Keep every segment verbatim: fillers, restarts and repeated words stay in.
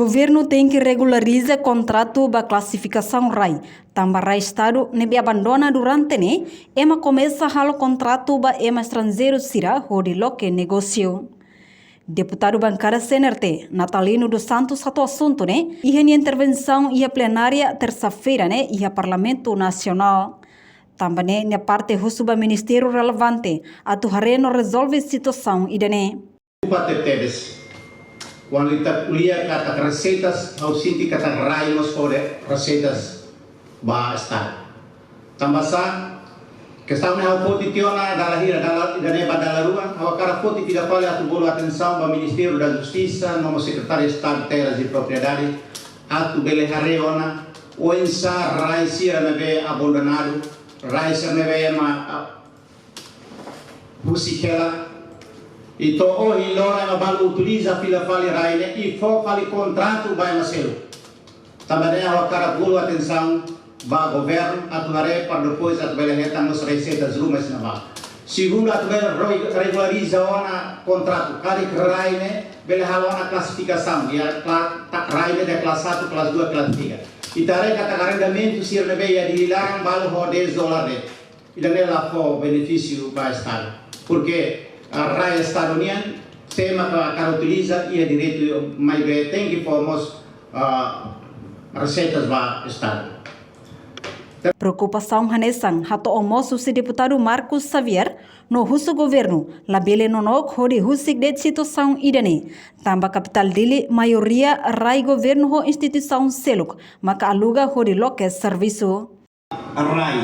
Governu tenke regulariza kontratu ba klasifikasaun rai, tanba rai Estadu ne'ebé abandona durante ne'e, ema komesa halo kontratu ba ema estranjeiru sira hodi loke negósiu. Deputadu bankada C N R T, Natalino dos Santos, hato'o asuntu ne'e iha nia intervensaun iha plenária tersa-feira ne'e iha Parlamentu Nasionál. Tanba ne'e nia parte husu ba ministériu relevante atu haree no rezolve situasaun ida-ne'e. Preokupa tebetebes. Kuandu ita ko'alia katak reseitas, ha'u sente katak rai mós fó reseitas ba Estadu. Tanba sá, kestaun ne'e ha'u foti tiha ona dala hira, dala, ida-ne'e ba dala rua, ha'u hakarak foti tiha fali atu bolu atensaun ba Ministériu da Justisa, no mós Sekretáriu Estadu Terras e Propriedade, atu bele haree ona, oinsá rai sira ne'ebé abandonadu, rai sira ne'ebé ema, ah, husik hela, i to'o ohin loron ema balu utiliza fila fali rai ne'e, i fó fali kontratu ba ema seluk. Tanba ne'e ha'u hakarak bolu atensaun ba governu atu haree para depois atu bele hetan mós reseitas ruma iha ne'ebá. Segundu, atu bele re-, regulariza ona kontratu, karik rai ne'e bele halo ona klasifikasaun, iha kla-, ta-, rai ne'e iha klase satu, klase dua, klase tiga. Ita haree katak arrendamentu sira ne'ebé iha Dili laran balu ho dez dólar de'it. Ida-ne'e la fó benefísiu ba Estadu. Porke, ah, rai Estadu nian, se ema ka-, hakarak utiliza, iha direitu, maibé tenke fó mós, ah, reseitas ba Estadu. Preokupasaun hanesan hato'o mós husi Deputadu Marcos Xavier, no husu governu labele nonook hodi husik de'it situasaun ida-ne'e. Tanba kapitál Dili, maioria rai governu ho instituisaun seluk maka aluga hodi loke servisu. Rai.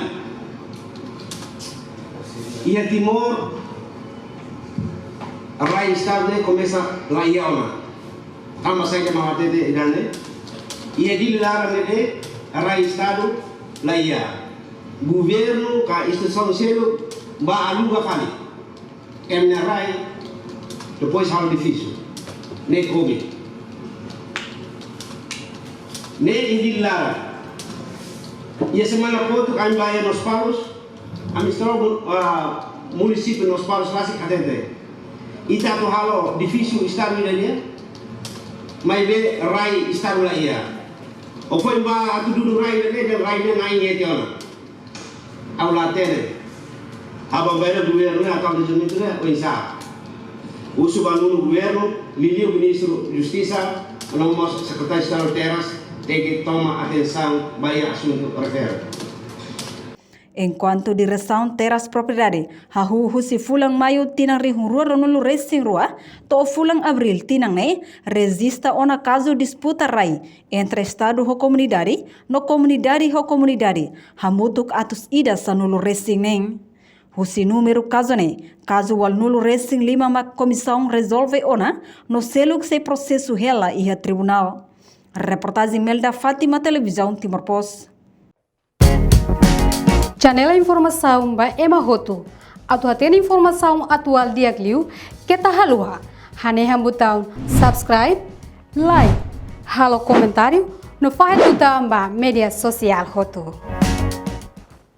Iha Timor, rai Estadu ne'e komesa la iha ona. Tanba saida mak hatete ida-ne'e? Iha Dili laran ne'e, rai Estadu la iha. Governu ka instituisaun seluk bá aluga fali ema nia rai, depois halo edifísiu. Ne'e kobi. Ne'e iha Dili laran. Iha semana kotuk ami bá iha Lospalos, ami strobo, ah, munisípiu Lospalos rasik hatete. Ita atu halo edifísiu Estadu ida nian, maibé rai Estadu la iha. Ó foin bá atu dudu rai ida nian, dehan rai ne'e na'in iha tiha ona. Ha'u la hatene. Aban-bainrua governu ne'e atu halo dezenvolvimentu ne'e oinsá. Husu ba nonu governu, liuliu Ministru Justisa, no mós Sekretáriu Estadu Terras, tenke toma atensaun ba iha asuntu refere. Enkuantu Diresaun Terras Propriedade hahú husi fulan Maiu tinan rihun rua ruanulu resin rua to'o fulan Abríl tinan ne'e rejista ona kazu disputa rai entre Estadu ho komunidade, no komunidade ho komunidade, hamutuk atus ida sanulu resin neen. Husi númeru kazu ne'e, kazu ualunulu resin lima mak komisaun rezolve ona, no seluk sei prosesu hela iha tribunál. Reportajen Melda Fátima, Televizaun Timor Post. Janela informasaun ba ema hotu. Atu hatene informasaun atuál di'ak liu, keta haluha hanehan butaun subscribe, like, halo komentáriu, no fahe tutan ba média sosiál hotu.